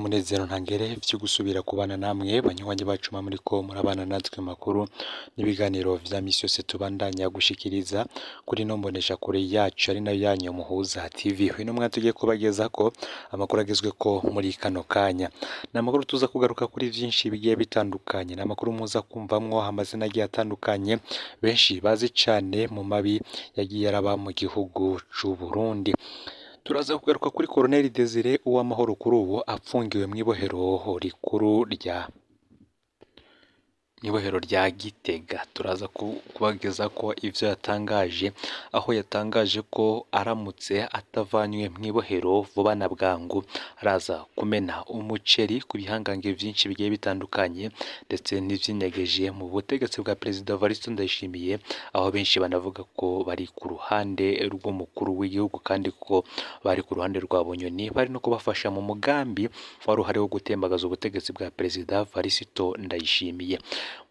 N'umunezero ntangere vyo gusubira kubana namwe banywanyi bacu muriko murabana natwe makuru n'ibiganiro vya misi yose tubandanya gushikiriza kuri ino mboneshakure yacu ari nayo yanyu Muhuza TV. Uno mwanya tugiye kubagezako amakuru agezweko muri kano kanya. Ni amakuru tuza kugaruka kuri vyinshi bigiye bitandukanye, ni amakuru muza kumvamwo amazina agiye atandukanye benshi bazi cane mu mabi yagiye araba mu gihugu c'Uburundi. Turaza kugaruka kuri Colonel Desire Uwamahoro kuri ubu apfungiwe mw'ibohero rikuru rya mw'ibohero rya Gitega. Turaza kubagezako ivyo yatangaje, aho yatangaje ko aramutse atavanywe mw'ibohero vuba na bwangu araza kumena umuceri ku bihangange vyinshi bigiye bitandukanye ndetse n'ivyinyegeje mu butegetsi bwa Perezida Evariste Ndayishimiye, aho benshi banavuga ko bari ku ruhande rw'umukuru w'igihugu kandi ko bari ku ruhande rwa Bunyoni, bari no kubafasha mu mugambi wari uhari wo gutembagaza ubutegetsi bwa Perezida Evariste Ndayishimiye.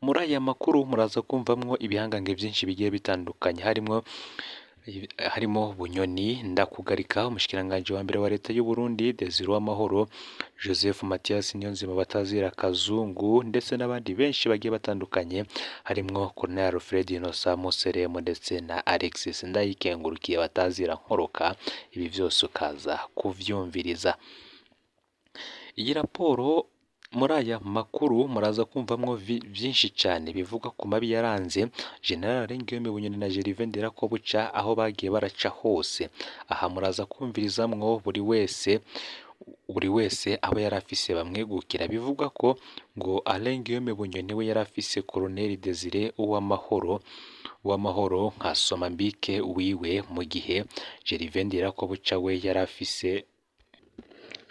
Muri aya makuru muraza kumvamwo ibihangange vyinshi bigiye bitandukanye, harimo Bunyoni, Ndakugarika, umushikiranganji wa mbere wa leta y'u Burundi, Desire Uwamahoro, Joseph Mathias Niyonzima Batazira Kazungu ndetse n'abandi benshi bagiye batandukanye, harimwo Colonel Alfred Innocent Museremu ndetse na Alexis Ndayikengurukiye Batazira Nkoroka. Ibi vyose ukaza kuvyumviriza. Iyi raporo muri aya makuru muraza kumvamwo vyinshi cane bivuga ku mabi yaranze General Guillaume Bunyoni na Gervais Ndirakobuca aho bagiye baraca hose. Aha muraza kumvirizamwo buri wese abo yari afise bamwegukira. Bivugwa ko ngo Alain Guillaume Bunyoni we yari afise Colonel Desire Uwamahoro nka Somambike wiwe, mu gihe Gervais Ndirakobuca we yari afise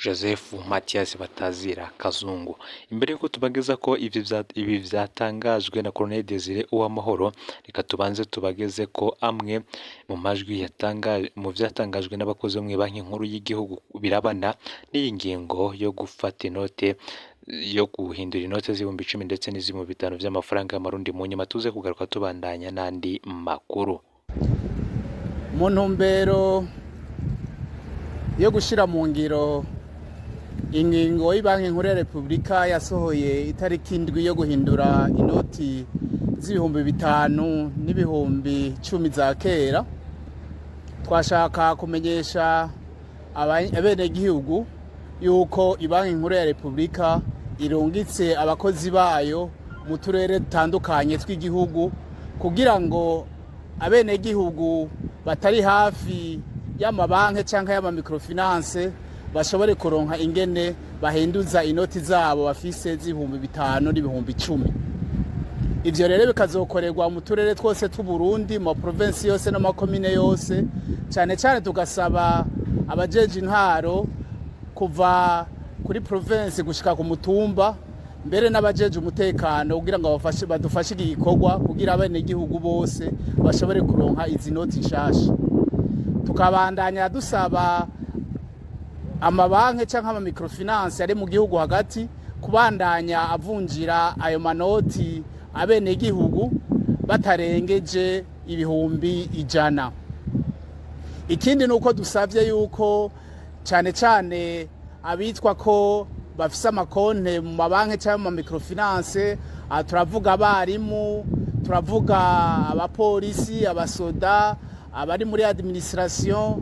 Joseph Mathias Batazira Kazungu. Imbere yuko tubageza ko ibi vyatangajwe na Colonel Desire Uwamahoro, reka tubanze tubageze ko amwe mu majwi mu vyatangajwe n'abakozi bo mw'ibanki nkuru y'igihugu birabana n'iyi ngingo yo gufata inote, yo guhindura inote z'ibihumbi 10 ndetse n'iz'ibihumbi 5 vy'amafaranga y'amarundi. Mu nyuma tuze kugaruka tubandanya n'andi makuru. Mu ntumbero yo gushyira mu ngiro ingingo y'Ibanki Nkuru ya Repubulika yasohoye itariki 7 yo guhindura inoti z'ibihumbi 5 n'ibihumbi 10 za kera, twashaka kumenyesha abenegihugu yuko Ibanki Nkuru ya Repubulika irungitse abakozi bayo mu turere dutandukanye tw'igihugu kugira ngo abenegihugu batari hafi y'amabanki cyangwa y'amamicrofinance bashobore kuronka ingene bahinduza inoti zabo bafise z'ibihumbi 5 n'ibihumbi 10. Ivyo rero bikazokorerwa mu turere twose tw'Uburundi, mu maprovinsi yose n'amakomine yose. Cyane cyane tugasaba abajeje intwaro kuva kuri provinsi gushika ku mutumba, mbere n'abajeje umutekano, kugira ngo bafashe, badufashe iki gikorwa kugira abenegihugu bose bashobore kuronka izi noti nshasha. Tukabandanya dusaba amabanki cyangwa amamicrofinance ari mu gihugu hagati kubandanya avunjira ayo manoti abenegihugu batarengeje 100,000. Ikindi ni uko dusabye yuko cyane cyane abitwa ko bafise amakonte mu mabanki cyangwa mu microfinance, aha turavuga abarimu, turavuga abapolisi, abasoda, abari muri administration,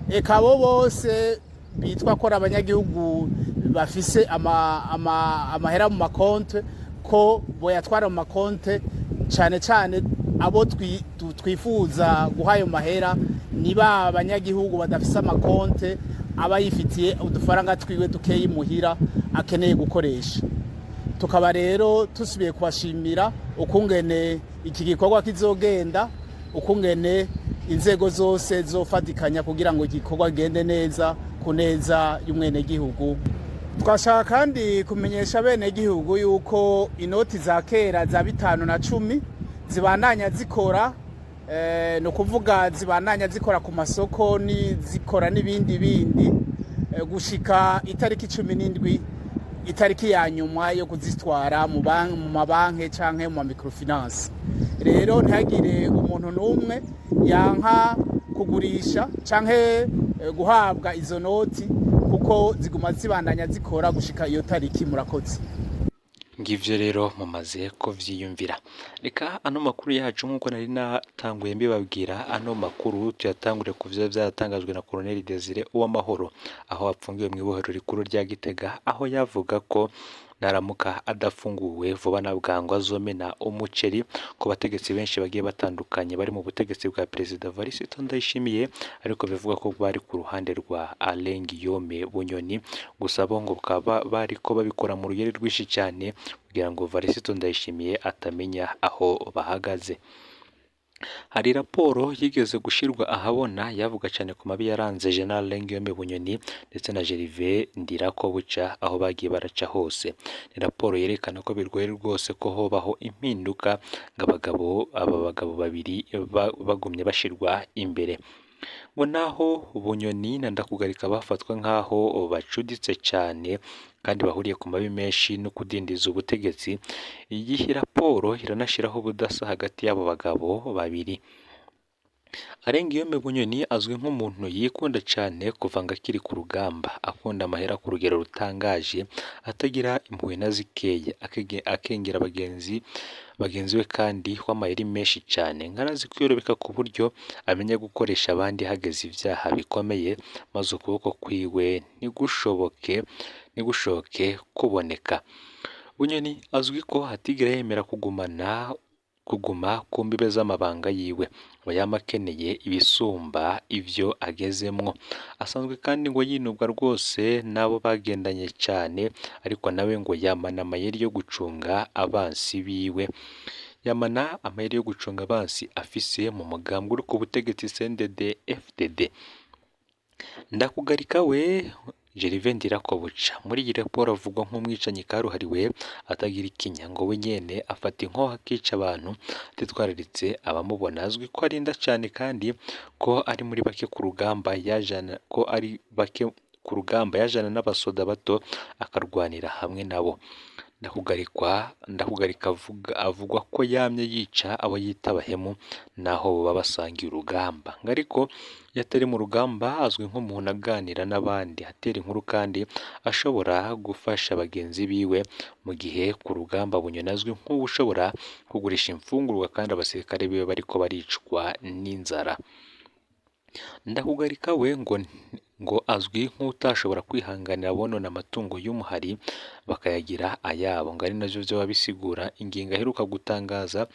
eka abo bose bitwa ko ari abanyagihugu bafise amahera mu makonte, ko boyatwara mu makonte. Cyane cyane abo twifuza guha ayo mahera ni ba abanyagihugu badafise amakonte, aba yifitiye udufaranga twiwe dukeyi muhira akeneye gukoresha. Tukaba rero tusubiye kubashimira ukungene iki gikorwa kizogenda, ukungene inzego zose zofatikanya kugira ngo igikorwa gende neza ku neza y'umwenegihugu. Twashaka kandi kumenyesha abenegihugu yuko inoti za kera za 5 na 10 zibandanya zikora, ni ukuvuga zibandanya zikora ku masoko, zikora n'ibindi bindi gushika itariki 17, itariki ya nyuma yo kuzitwara mu mabanki canke mu ma microfinance. Rero ntihagire umuntu n'umwe yanka kugurisha canke guhabwa izo noti. kuko ziguma zibandanya zikora gushika iyo tariki. Murakoze. Ngivyo rero mumaze kuvyiyumvira. Reka ano makuru yacu nk'uko nari natanguye mbibabwira, ano makuru tuyatangure ku vyo vyaratangajwe na Colonel Desire Uwamahoro, aho apfungiwe mw'ibohero rikuru rya Gitega, aho yavuga ko naramuka adafunguwe vuba na bwangu azomena umuceri ku bategetsi benshi bagiye batandukanye bari mu butegetsi bwa Perezida Evariste Ndayishimiye, ariko bivuga ko bari ku ruhande rwa Alain Guillaume Bunyoni. Gusa bo ngo bakaba bariko babikora mu rugero rwinshi cyane kugira ngo Evariste Ndayishimiye atamenya aho bahagaze. Hari raporo yigeze gushirwa ahabona yavuga cyane ku mabi yaranze General Alain Guillaume Bunyoni ndetse na Gervais Ndirakobuca aho bagiye baraca hose. Ni raporo yerekana ko bigoye rwose ko hobaho impinduka ngo aba bagabo babiri bagumye bashirwa imbere. Ngo naho Bunyoni na Ndakugarika bafatwa nk'aho bacuditse cyane kandi bahuriye ku mabi menshi no kudindiza ubutegetsi, iyi raporo iranashyiraho ubudasa hagati y'abo bagabo babiri. Alain Guillaume Bunyoni azwi nk'umuntu yikunda cyane kuva ngo akiri ku rugamba, akunda amahera ku rugero rutangaje, atagira impuhwe na zikeya, akengera bagenzi be kandi w'amayeri menshi cyane, nkarazi kwiyorobeka ku buryo amenya gukoresha abandi hageze ibyaha bikomeye, maze ukuboko kwiwe ntigushoboke kuboneka. Bunyoni azwi ko atigera yemera kuguma ku mbibe z'amabanga yiwe, ngo yama akeneye ibisumba ivyo agezemwo. Asanzwe kandi ngo yinubwa rwose n'abo bagendanye cyane, ariko nawe ngo yamana amayeri yo gucunga abansi biwe. Yamana amayeri yo gucunga abansi afise mu mugambwe uri ku butegetsi CNDD FDD. Ndakugarika we Gervais Ndirakobuca muri iyi raporo avugwa nk'umwicanyi karuhariwe atagira ikinya, ngo we nyene afata inkoho akica abantu atitwararitse abamubona. Azwi ko arinda cyane kandi ko ari muri bake ku rugamba yajana ko ari bake ku rugamba yajana n'abasoda bato akarwanira hamwe nabo. Ndakugarika avugwa ko yamye yica abo yita abahemu naho baba basangiye urugamba. Ngo ariko iyo atari mu rugamba azwi nk'umuntu aganira n'abandi, atera inkuru kandi ashobora gufasha bagenzi biwe, mu gihe ku rugamba Bunyoni azwi nk'ushobora kugurisha imfungurwa kandi abasirikare biwe bariko baricwa n'inzara. Ndakugarika we ngo azwi nk'utashobora kwihanganira abonona amatungo y'umuhari bakayagira ayabo, ngo ari navyo vyoba bisigura ingingo aheruka gutangaza.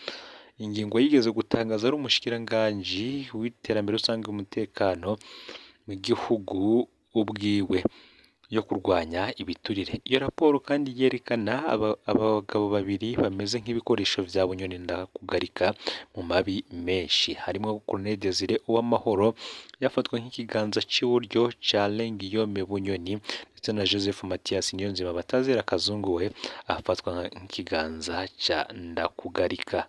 Ingingo yigeze gutangaza ari umushikiranganji w'iterambere rusange umutekano mu gihugu ubwiwe yo kurwanya ibiturire. Iyo raporo kandi yerekana abagabo babiri bameze nk'ibikoresho vya Bunyoni Ndakugarika mu mabi menshi, harimo Colonel Desire Uwamahoro yafatwa nk'ikiganza c'iburyo ca Alain Guillaume Bunyoni, ndetse na Joseph Mathias Niyonzima batazira Kazungu we afatwa nk'ikiganza ca Ndakugarika.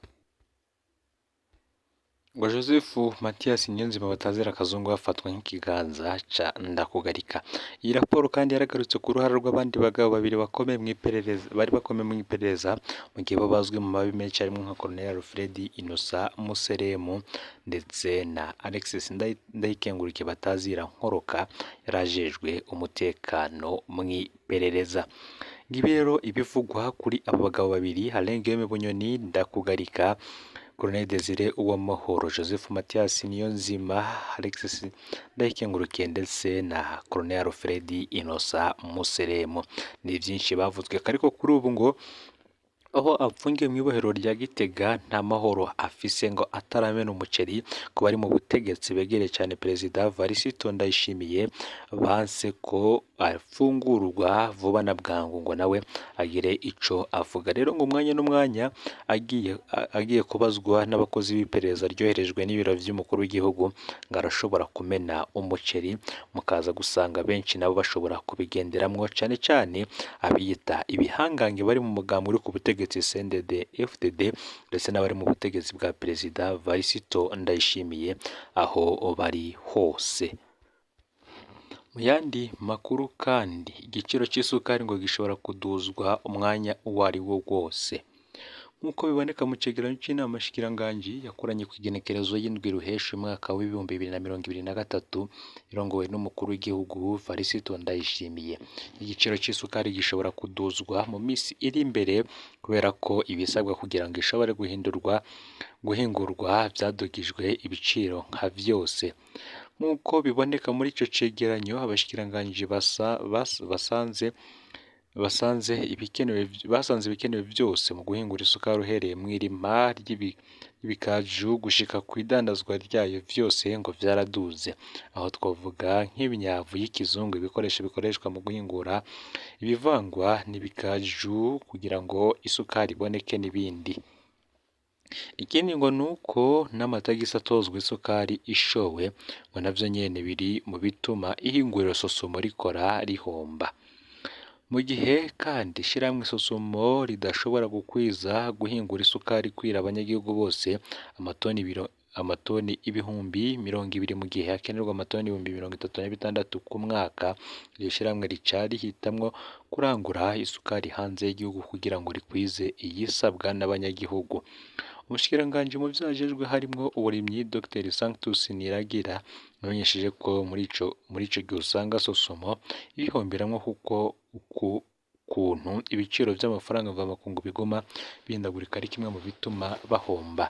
Ngo Joseph Mathias Niyonzima batazira Kazungu bafatwa nk'ikiganza ca Ndakugarika. Iyi raporo kandi yaragarutse ku ruhare rw'abandi bagabo babiri bakomeye mu iperereza, bari bakomeye mu iperereza mu gihe bo bazwi mu mabi menshi, harimo nka Colonel Alfred Innocent Museremu ndetse na Alexis Ndayikengurukiye batazira Nkoroka yarajejwe umutekano mu iperereza. Ngibi rero ibivugwa kuri abo bagabo babiri, Alain Guillaume Bunyoni, Ndakugarika, Colonel Desire Uwamahoro, Joseph Mathias Niyonzima, Alexis Ndayikengurukiye ndetse na Colonel Alfred Innocent Museremu. Ni byinshi bavuzwe, ariko kuri ubu ngo aho apfungiwe mu ibohero rya Gitega nta mahoro afise, ngo ataramena umuceri ku bari mu butegetsi begereye cyane Perezida Evariste Ndayishimiye, banse ko afungurwa vuba na bwangu ngo nawe agire ico avuga. Rero ngo umwanya n'umwanya agiye kubazwa n'abakozi b'iperereza ryoherejwe n'ibiro vy'umukuru w'igihugu, ngo arashobora kumena umuceri, mukaza gusanga benshi nabo bashobora kubigenderamwo, cane cane abiyita ibihangange bari mu mugambi uri ku butegetsi CNDD FDD ndetse n'abari mu butegetsi bwa Perezida Evariste Ndayishimiye aho bari hose. Mu yandi makuru kandi, igiciro c'isukari ngo gishobora kuduzwa umwanya uwo ari wo wose. Nk'uko biboneka mu cegeranyo c'inama nshikiranganji yakoranye kw'igenekerezo y'indwi ruhesha umwaka w'2023 irongowe n'umukuru w'igihugu Varisito Ndayishimiye, igiciro c'isukari gishobora kuduzwa mu misi iri imbere kubera ko ibisabwa kugira ngo ishobore guhingurwa vyadugijwe ibiciro nka vyose. Nk'uko biboneka muri ico cegeranyo, abashikiranganji basanze ibikenewe vyose mu guhingura isukari uhereye mw'irima ry'ibikaju gushika kw'idandazwa ryayo vyose ngo vyaraduze. Aho twovuga nk'imyavu y'ikizungu, ibikoresho bikoreshwa mu guhingura ibivangwa n'ibikaju kugira ngo isukari iboneke n'ibindi. Ikindi ngo nuko n'amatagisi atozwa isukari ishowe ngo navyo nyene biri mu bituma ihinguriro Sosumo rikora rihomba. Mu gihe kandi ishirahamwe Sosumo ridashobora gukwiza guhingura isukari ikwira abanyagihugu bose amatoni 20,000 mu gihe hakenerwa amatoni 36,000 ku mwaka, iryo shirahamwe rica rihitamwo kurangura isukari hanze y'igihugu kugira ngo rikwize iyisabwa n'abanyagihugu. Umushikiranganji mu vyo ajejwe harimwo uburimyi Dr Sanctus Niragira yamenyesheje ko muri ico gihe usanga Sosumo ibihomberamwo kuko ukuntu ibiciro vy'amafaranga mvamakungu biguma bihindagurika ari kimwe mu bituma bahomba.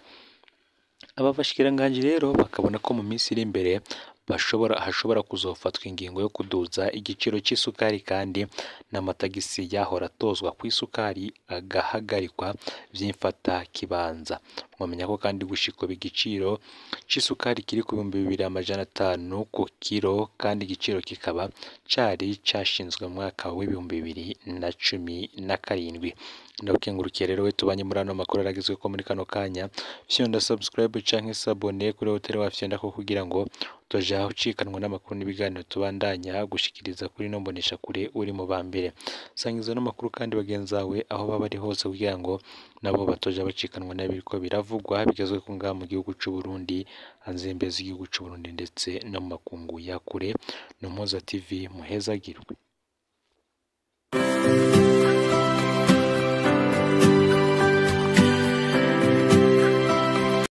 Aba bashikiranganji rero bakabona ko mu minsi iri imbere hashobora kuzofatwa ingingo yo kuduza igiciro c'isukari kandi n'amatagisi yahora atozwa kw'isukari agahagarikwa vy'imfatakibanza. Mwomenya ko kandi gushika ubu igiciro c'isukari kiri ku 2500 ku kiro kandi igiciro kikaba cari cashinzwe mu mwaka w'2017. Ndagukengurukiye rero we tubanye muri ano makuru aragezweko muri kano kanya, fyonda subscribe canke s'abonner kuri hoteli wafyondako kugira ngo utoja ucikanwa n'amakuru n'ibiganiro tubandanya gushikiriza kuri ino mboneshakure uri mu ba mbere. Sangiza ano makuru kandi bagenzi bawe aho baba bari hose kugira ngo nabo batoja bacikanwa n'ibiriko biravugwa bigezweko ngaha mu gihugu c'Uburundi, hanze y'imbibe z'igihugu c'Uburundi ndetse no mu makungu ya kure. Ni Umuhoza TV, muhezagirwe.